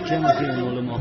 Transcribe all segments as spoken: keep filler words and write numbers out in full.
ཅན་ཞིག་ཡོད་ནོ་ལོ་མོ།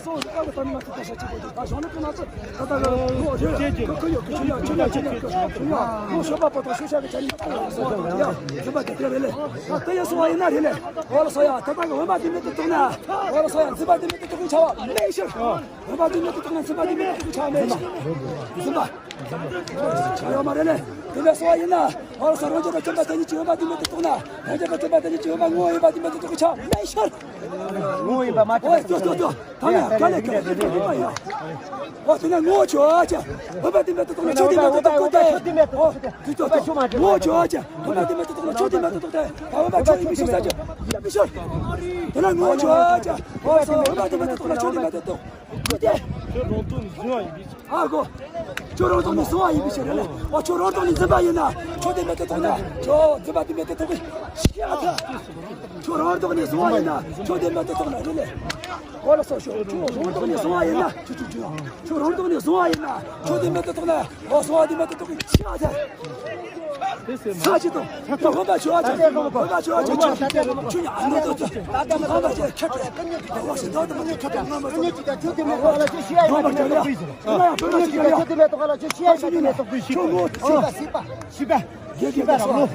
སོང་ཨ་གི་ད་ནི་ང་ཚོ་བཀའ་ཤག་གཅིག་པོ་དེ་ད་གཞུང་ནི་ཀི་ན་ཚོ་ད་ལྟ་གི་ལོ་རེ་ཁོ་ཁོ་ཡོད་ཁོ་ཆུ་ཡག་ཆུ་ཡག་ཆུ་ཡག་ཆུ་ཡག་ལོ་ཤོ་པ་པོ་དང་ཤོ་ཤག་གི་ཆ་ནི་ཡ་འཛིན་པ་དེ་དེ་རེད་ལེ། ད་དེ་ཡ་སོང་བ་ཡིན་ན་རེད་ལེ། འོ་ལ་སོ་ཡ་ད་ལྟ་གི་འོན་པ་དེ་མེད་དུ་གཏོང་ན། འོ་ལ་སོ་ཡ་འཛིན་པ་དེ་མེད་དུ་གཏོང་གི་ཆ་བ་མེད་ཤག་འོན་པ་དེ་མེད་དུ་གཏོང་ན་འཛིན་པ་དེ་མེད་དུ་གཏོང་གི་ཆ་བ་མེད་ཤག་འཛིན་པ། ཆ་ཡོད་མ་རེད་ལེ། དེ་ལས་སོང་བ་ཡིན་ན། འོ་ལ་སོ་རང་རྒྱལ་དང་བཅོམ་པ་དེ་ཉིད་ཀྱི་འོན་པ་དེ་མེད་དུ་གཏོང་ན། རང་རྒྱལ་དང་བཅོམ་པ་དེ་ཉིད་ཀྱི་འོན་པ་ངོ་བོ་ཡིན་པ་དེ་མེད་དུ་གཏོང་གི་ཆ་བ་མེད་ཤག་ངོ་བོ་ཡིན་པ་མ་ཁྱབ་པ་ཅིག་ཡོད་དེ། ད་ནི་ག་ལེ་ག་ལེ་ག་ལེ་ག་ལེ་ཡ། འོ་དེ་ནས་ངོ་བོ་ཆོས་ཅན། འོན་པ་དེ་མེད་དུ་གཏོང་ན་ཆོས་དེ་མེད་དུ་གཏོང་གི་ཆ་དེ་མེད་དུ་གཏོང་དེ། ངོ་བོ་ཆོས་ཅན། འོན་པ་དེ་མེད་དུ་གཏོང་ན་ཆོས་དེ་མེད་དུ་གཏོང་དེ། ད་འོན་པ་ཆོས་ཡིན་པའི་ཕྱིར་ཟེར་གྱི་ཡིན་པའི་ཕྱིར། དེ་ནས་ངོ་བོ་ཆོས་ཅན། འོ་སོ་འོན་པ་དེ་མེད་དུ་གཏོང་ན་ཆོས་དེ་མེད་དུ་གཏོང་དེ། ཁྱོད་རང་ཚོ་ནི་བཟུང་བ་ཡིན་པའི་ཕྱིར། ཨ་གོ། ཁྱོད་རང་ཚོ་ནི་བཟུང་བ་ཡིན་པའི་ཕྱིར་རེད་ལ། འོ་ཁྱོད་རང་ཚོ་ནི་འཛིན་པ་ཡིན་ན་ཆོས་དེ་མེད་དུ་གཏོང་ན་ཆོས་འཛིན་པ་དེ་མེད་དུ་གཏོང་གི་ཤི་ཨ་ཐ། ཁྱོད་རང་ཚོ་ནི་བཟུང་བ་ཡིན་ན་ཆོས་དེ་མེད་དུ་གཏོང་ན་རེད་ལེ། འོ་ལ་སོ་ཤོ་ཁྱོད་རང་ཚོ་ནི་བཟུང་བ་ཡིན་ན་ཆུ་ཆུ་ཆུ། ཁྱོད་རང་ཚོ་ནི་བཟུང་བ་ཡིན་ན་ཆོས་དེ་མེད་དུ་གཏོང་ན་འོ་བཟུང་བ་དེ་མེད་དུ་གཏོང་གི་ཤི་ཨ་ཐ། ས་ཅི་ཏོ། ད་འོན་པ་ཆོས་ཨ་ཅེ། འོན་པ་ཆོས་ཨ་ཅེ་ཆོས་ཆོས་ཉ་ཨ་ནོ་ཏོ་ཏོ། ད་ད་འོན་པ་ཆོས་ཁྱད་ཁྱད་ད་འོ་ཤི་ཏོ་ཏོ་ཏོ་ཁྱད་ཁྱད་ང་མ་ཏོ། ཆོས་དེ་མེད་ཏོ་ཁ་ལ་ཆོས་ཤི་ཨ་ཡ་མེད་ཏོ་ཤི་ཨ། ཆོས་དེ་མེད་ཏོ་ཁ་ལ་ཆོས་ཤི་ཨ་ཡ་མེད་ཏོ་ཤི་ཨ། ཤི་པ་ཤི་པ་ཤི་པ་ར་ལོ་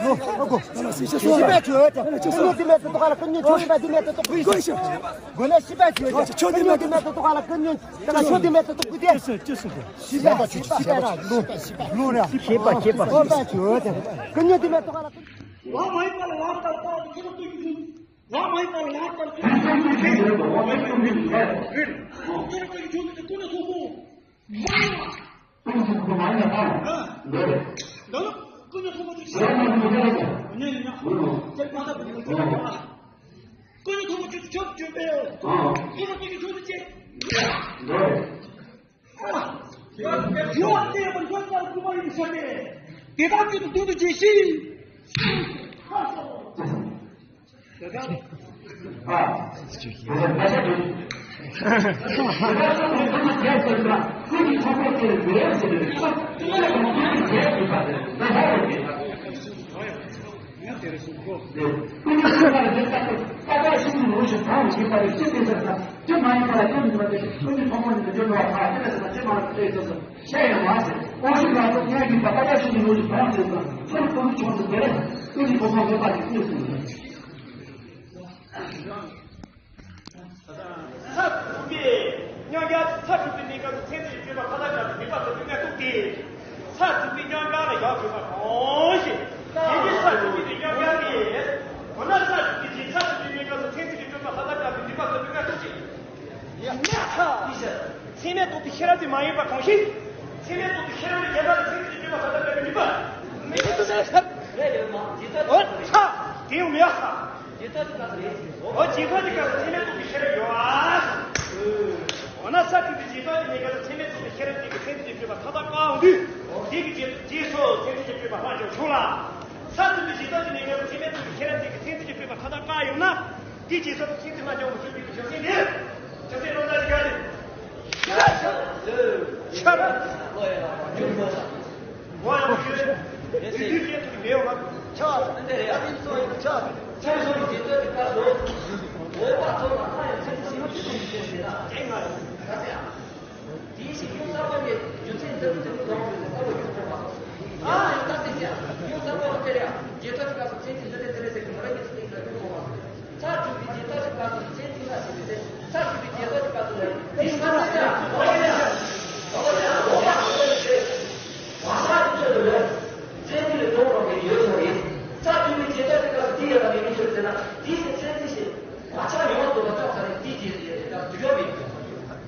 ལོ་ཨ་གོ། ཤི་པ་ཆོས་ཨ་ཅེ། ཆོས་དེ་མེད་ཏོ་ཁ་ལ་ཀུན་ཉོན་ཆོས་དེ་མེད་ཏོ་ཏོ་ཤི་ཨ། གོ་ན་ཤི་པ་ཆོས་ཨ་ཅེ། ཆོས་དེ་མེད་ཏོ་ཏོ་ཁ་ལ་ཀུན་ཉོན་ད་ཆོས་དེ་མེད་ཏོ་ཏོ་ཤི་ཨ། ཤི་པ་ཤི་པ་ར་ལོ་ལོ་ར། ཤི་པ་ཤི་པ་ཤི་པ་ཆོས་ཨ་ཅེ། ཀུན་ཉོན་དེ་མེད་ཏོ་ཁ་ལ་ཀུན། ལམ་མ་ཡིན་པ་ལ་ལམ་ལྟར་ལྟ་བ་དེ་ཁྱེད་རང་ཚོས་ཀྱི་ཚུལ། ལམ་མ་ཡིན་པ་ལ་ལམ་ལྟར་ཚུལ། ལམ་མ་ཡིན་པ་ལ་ལམ་ལྟར་ཚུལ། ཁྱེད་རང་ཚོས་ཀྱི་ཚུལ་དེ་ཀུན་ནས་ཚོགས་པོ། མ་ཡིན་པ། ཀུན་ནས་ཚོགས་པོ་མ་ཡིན་པ། ཨ། འདི་ལ་ཀུན་ནས་ཚོགས་པོ་དེ་ཤེས། ཉན་ཡིན་ན། དེ་མ་ཐག་ཏུ་ཡོང་ཚུལ་ཡོད་པ། ཀུན་ནས་ཚོགས་པོ་ཆོས་ཆོས་ཆོས་པས། ཁྱེད་རང་ཚོས་ཀྱི་ཚུལ་དེ་ཅི། འདི་ལ། དེ་དག་ཀུན་ཏུ་སྡུག་ཏུ་བྱེད་ཤིང་། ཚ་དྲུག་པའི་མཉམ་རྒྱལ་ཚ་དྲུག་པའི་གནས་སྐབས་སུ་ཚན་རིག་གི་སྤྱོད་པ་ཁ་ཐག་བཅད་པའི་ནུས་པ་ཟེར་དུས་ཀ་གཏུགས་ཏེ། ཚ་དྲུག་པའི་མཉམ་རྒྱལ་ལ་བཞག་དགོས་པ་གང་ཞིག་དེ་ནི་ཚ་དྲུག་པའི་མཉམ་རྒྱལ་ནི། འོ་ན་ཚ་དྲུག་པའི་རྗེས་ཚ་དྲུག་པའི་གནས་སྐབས་སུ་ཚན་རིག་གི་སྤྱོད་པ་ཁ་ཐག་བཅད་པའི་ནུས་པ་ཟེར་དུས་ཀ་གཏུགས་ཤིག་ཡ། ཚད་མས་རྟོགས་པའི་ཤེས་རབ་དེ་མ་ཡིན་པ་གང་ཞིག་ཚད་མས་རྟོགས་པའི་ཤེས་རབ་ལ་རྒྱལ་ཁ་ལ་ཚད་མས་རྟོགས་པའི་ཤེས་རབ་ལ་རྒྱལ་ཁ་ལ་ཚད་མས་རྟོགས་པའི་ཤེས་རབ་ཡོད་པ། འོ་ཚ། དེ་ཡང་མི་ཡག་ས། རྗེས་ཐོབ་ཀྱི་སྐབས་སུ་རེད། འོ་རྗེས་ཐོབ་ཀྱི་སྐབས་སུ་ཚད་མས་རྟོགས་པའི་ཤེས་རབ་ཡོད་ཨ། འོ་ན་ཚ་དྲུག་པའི་རྗེས་ཐོབ་ཀྱི་གནས་སྐབས་སུ་ཚད་མས་རྟོགས་པའི་ཤེས་རབ་ཅིག་གིས་ཚན་རིག་གི་སྤྱོད་པ་ཁ་ཐག་བཀག་འོང་དུས། དེ་གི་རྗེས་རྗེས་སུ་ཚན་རིག་གི་སྤྱོད་པ་ལྷག་ཆོག་ཆོག་ལ། ཚ་དྲུག་པའི་རྗེས་ཐོབ་ཀྱི་གནས་སྐབས་སུ་ཚད་མས་རྟོགས་པའི་ཤེས་རབ་ཅིག་གིས་ཚན་རིག་གི་སྤྱོད་པ་ཁ་ཐག་བཀག་ཡོང་ན། དེ་རྗེས་སུ་ཚན་རིག་ལྷག་ཆོག་མི་ཆོག་པའི་རྒྱུ་མཚན་དེ། རྒྱུ་མཚན་སློབ་གྲྭ་ཞིག་ག་རེད། ཤར། ཤར། འོ་ཡང་ཡོད། དེ་དུས་བཤད་ཐུབ་ཀྱི་མེད་འོ་ན། ཆགས་འདི་རེད། ཡ་དེ་ཚོ་ཡིན་ཆགས། ཚེ་སྲོག་གི་རྗེས་ཐོབ་ཀྱི་སྐབས་སུ། འོད་དཔག་ཚོགས་ལ་སྣང་ཡང་ཚེ་འདི་ཞེས་པ་ཞིག་ཏུ་ཞེས་ཟེར་ན་ཅན་ང་རེད། ག་ཚད་ཨ། དེའི་ཕྱིར་ཡུམ་གསར་པ་ནས་རྒྱུ་མཚན་འདི་རུ་འདི་རུ་དོར་བའི་གསར་པ་ཡུམ་དོར་བ། ཨ་ཡང་ད་དེ་ཡང་ཡུམ་གསར་པ་དེ་རེད། རྗེས་ཐོབ་ཀྱི་སྐབས་སུ་ཚེ་འདི་འདི་རེད་འདི་རེད་ཟེར་གྱི་མ་རེད་ཀྱི་ཚེ་འདི་ཡུམ་དོར་བ། ཚ་དྲུག་པའི་རྗེས་ཐོབ་ཀྱི་སྐབས་སུ་ཚེ་འདི་ལ་ཞེས་པའི་ཚེ་ཚ་དྲུག་པའི་རྗེས་ཐོབ་ཀྱི་སྐབས་སུ་ལས་དེའི་སྐབས་སུ་ཡང་འོ་ཡང་འོ་ཡང་འོ་ཡང་ཚེ་བག་ཆགས་ཀྱི་སྤྱོད་དུ་ལས་ཚེ་འདི་ལས་དོན་རང་གི་ཡོད་ཚོད་རེད། ཚ་དྲུག་པའི་རྗེས་ཐོབ་ཀྱི་སྐབས་སུ་འདི་ཡོད་ལ་མི་མི་ཤོར་ཟེར་ན་དེའི་ཚེ་ཚེ་འདི་ཞེས། བག་ཆགས་ཡོངས་སུ་རྫོགས་པ་ཅོག་ཙེ་རེད། དེའི་རྗེས་སུ་ཡོད་དེ་དག་དུས་ཡོད་མེད།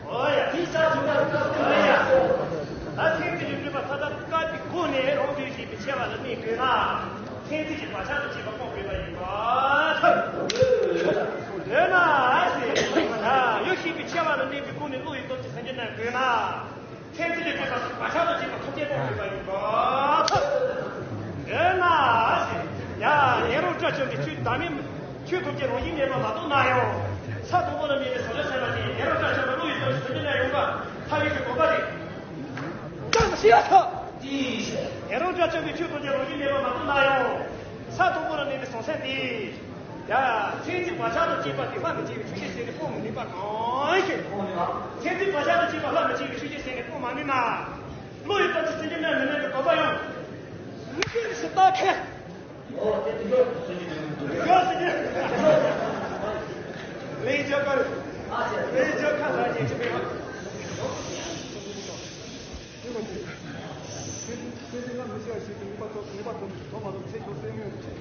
འོ་ཡ། དེའི་ས་བྱུང་བ་སྐབས་དུས་ཡོད་ཡ། ད་ཚན་རིག་གི་སྤྱོད་པ་ཁ་ཐག་བཀག་པའི་སྒོ་ནས་རང་དོན་ཞེས་པའི་ཆེ་བ་ལ་གནས་དགོས་ན། ཚན་རིག་གི་བག་ཆགས་དང་བཅས་པ་སྤོང་དགོས་པ་ཡིན་པ་ཐལ། འདོད་ན་ཟེར། ཡོད་ཞེས་པའི་ཆེ་བ་ལ་གནས་པའི་སྒོ་ནས་བློ་ཡི་སྟོབས་ཀྱིས་སེམས་ཅན་རྣམས་དགོས་ན། ཚན་རིག་གི་སྤྱོད་པ་བག་ཆགས་དང་བཅས་པ་ཐམས་ཅད་སྤོང་དགོས་པ་ཡིན་པ་ཐལ། འོ་ན། ཡ། ཡེ་རོ་ཏྲ་ཆོས་ཀྱི་ཆོས་བདག་མེད་ཆོས་ཐམས་ཅད་རང་བཞིན་མེད་པར་མ་རྟོགས་ན་ཡང་། ས་དང་པོ་ལ་གནས་པའི་ཟག་བཅས་སེམས་པ་དེ་ཡེ་རོ་ཏྲ་ཆོས་པ་བློ་ཡི་སྟོབས་ཀྱིས་སེམས་ཅན་ན་ཡོང་བ་ཐལ་བའི་གི་དགོས་པ་རེད། ཀྱང་ཤེས་ཡ་ཐལ། ཡེ་རོ་ཏྲ་ཆོས་ཀྱི་ཆོས་ཐམས་ཅད་རང་བཞིན་མེད་པར་མ་རྟོགས་ན་ཡང་། ས་དང་པོ་ལ་གནས་པའི་ཟག་བཅས་སེམས་དེ། ཡ། ཚན་རིག་བག་ཆགས་དང་བཅས་པ་དེ་ལྷ་མི་བྱེད་པའི་ཆོས་ཅན་ཟེར་ནས་སྤོང་མི་ནུས་པ་གང་ཞིག་ཚན་རིག་བག་ཆགས་དང་བཅས་པ་ལྷ་མི་བྱེད་པའི་ཆོས་ཅན་ཟེར་ནས་སྤོང་མ་ནུས་ན། བློ་ཡི་སྟོབས་ཀྱིས་སེམས་ཅན་རྣམས་མི་གནས་པའི་དགོས་པ་ཡང་། མི་དགོས་ཞེས་བརྟག་མཁན། ཡོད་ཟེར་གྱི། ལེགས་སྦྱར་བཀའ། ལེགས་སྦྱར་བཀའ་ལ་ཉན་གྱི་མེད་པ། ཚེ་འདི་ལ་མི་ཤེས་པ་ཞིག་གི་ནུས་པ་ཐོབ། ནུས་པ་ཐོབ་ཐོབ་མ་ཐོབ་ཚེ་ཁྱོད་སེམས་ཡོད་ཅེས།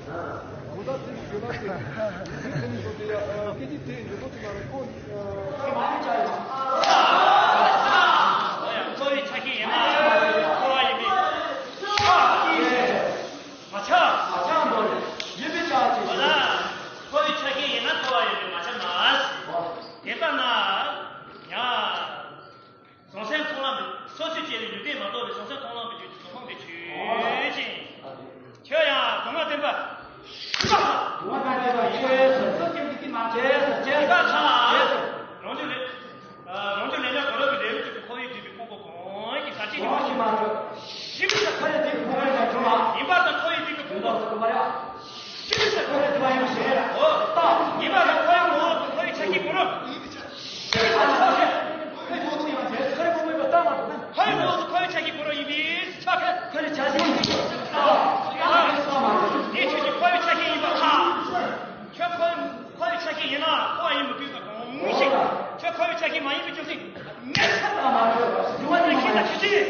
གོ་བརྡ་དེ་ཞིག་ཡོད་ན་ཟེར། ཚེ་ཚེ་ནི་ཚོ་དེ་ཡ་སྐད་ཅིག་དེ་འཇོག་ཐུབ་ན་རུང་ཁོ། ཁོ་ཡི་ཆ་ཤས་ཡིན་ན་ཁོ་བ་ཡིན་པས། མ་ཆགས། མ་ཆགས་འགྲོ་ཡིན་པས་ཆགས་ཅེས། ཁོ་ཡི་ཆ་ཤས་ཡིན་ན་ཁོ་བ་ཡིན་པས་མ་ཆགས་ན། དེ་ལྟ་ན། ཡ། བྱང་སེམས་མཐོང་ལམ་གྱི་སོ་སོའི་སྐྱེ་བོའི་ལུས་རྟེན་མ་གཏོགས་པའི་བྱང་སེམས་མཐོང་ལམ་གྱི་རྒྱུད་ཀྱི་གཟུགས་ཕུང་དེ་ཆོས་ཅན། ཁྱོད་ཡང་གདམས་ངག་བསྟན་པ། གདམས་ངག་བསྟན་པ་ཡིན་པས་སོ་སོ་སྐྱེ་བོའི་ལུས་རྟེན་མ་ཆགས་སོ་སྐྱེ་བོའི་ལུས་རྟེན་མ་ཆགས། རང་རྒྱུད་ལས། རང་རྒྱུད་ལས་ཉོན་གང་རབ་ཀྱི་ལས་ལུགས་གཅིག་པུ་ཁོ་བོས་བསྒྲིགས་པའི་ཁུངས་སྐོར་གང་ཞིག་ཟག་བཅས་ཀྱི་ཁུངས་སུ་མ་གྲུབ། ཞིབ་ཏུ་ཁོ་ཡི་སྡིག་གི་ཕུང་པོ་ལ་གྲུབ་པ། ཡིན་པར་ཐལ། ཁོ་ཡི་སྡིག་གི་ཕུང་པོ་ལ་གྲུབ་པ་རེད། ཞིབ་ཏུ་ཁོ་ཡི་སྡིག་པ་ཡིན་ཞེས། འོ། ཡིན་པར་ཐལ། ཁོ་ཡི་ངོ་བོ་ཁོ་ཡི་ཆ་ཤས་གང་རུང་། ཁོའི་ངོ་བོ་ཁོའི་ཆ་ཤས་གང་རུང་ཡིན་པས་ཆགས་ཁན། ཁོའི་ཆ་ཤས་ཡིན་པས་ཁོའི་ཆ་ཤས་ཡིན་པས་ཁ། དེ་ཆོས་ཅན། ཁོའི་ཆ་ཤས་ཡིན་པས་ཁ། ཁྱོད་ཁོའི་ཁོའི་ཆ་ཤས་ཡིན་ན་ཁོ་བ་ཡིན་མི་དགོས་པ་གང་ཞིག་ཁྱོད་ཁོའི་ཆ་ཤས་མ་ཡིན་པའི་རྒྱུ་མཚན་མེད་ས་མ་རེད། ཤེས་ས་ཆོས་ཅན།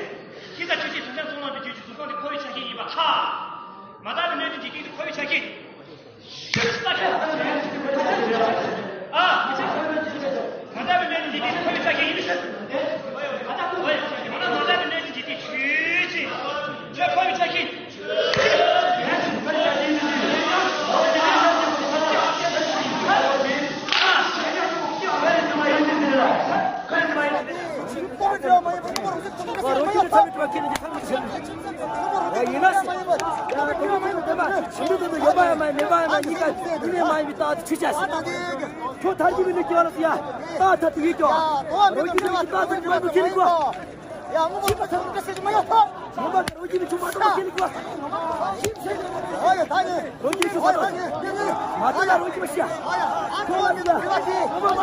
ཤེས་ས་ཆོས་ཅན། བྱང་སེམས་མཐོང་ལམ་གྱི་རྒྱུད་ཀྱི་གཟུགས་ཕུང་དེ་ཁོའི་ཆ་ཤས་ཡིན་པས་ཁ། མ་དག་པའི་གནས་ལུགས་འཇིག་རྟེན་དེ་ཁོའི་ཆ་ཤས། ཨ། མ་དག་པའི་གནས་ལུགས་འཇིག་རྟེན་དེ་ཁོའི་ཆ་ཤས་ཡིན་པས། འོ་ཡ། མ་དག་པའི་གནས་ལུགས་འཇིག་རྟེན་ཆོས་ཅན། ཁྱོད་ཁོའི་ཆ་ཤས། ཡིན་ན། ཡོད་པ་ཡང་མེད་པ་ཡང་གཉིས་ཀ་དེ་ནས་མ་ཡིན་པའི་རྟགས་དེ་ཆོས་ཅན། ཁྱོད་ཐར་གྱི་མི་འདུག་ཀྱང་ལ་ཡ། ད་ཐར་དུ་ཡོད་ཀྱང་། རོ་གྱི་མི་ད་ཐར་གྱི་མ་འདུག་ཁྱེད་ལ་གོ། ཡ་མོ་གི་ད་ཐར་གྱི་མ་ཡོད་ཐོ། མོ་ད་རོ་གྱི་མི་ཆུང་མ་ཐོ་ཁྱེད་ལ་གོ། ཨོ་ཡ་ད་ནི། རོ་གྱི་མི་ཆུང་མ་ཐོ། མ་ཐོ་ཡ་རོ་གྱི་མི་ཤ། ཁྱོད་ལ་ཡ། མོ་མོ་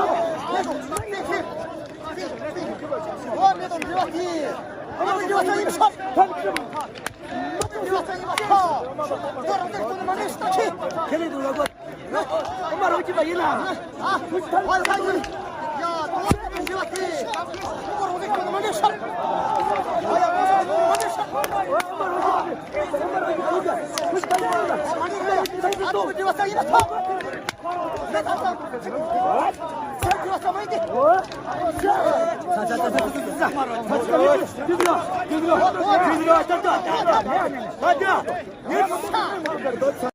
མོ། ཁྱེད་ལ་གོ།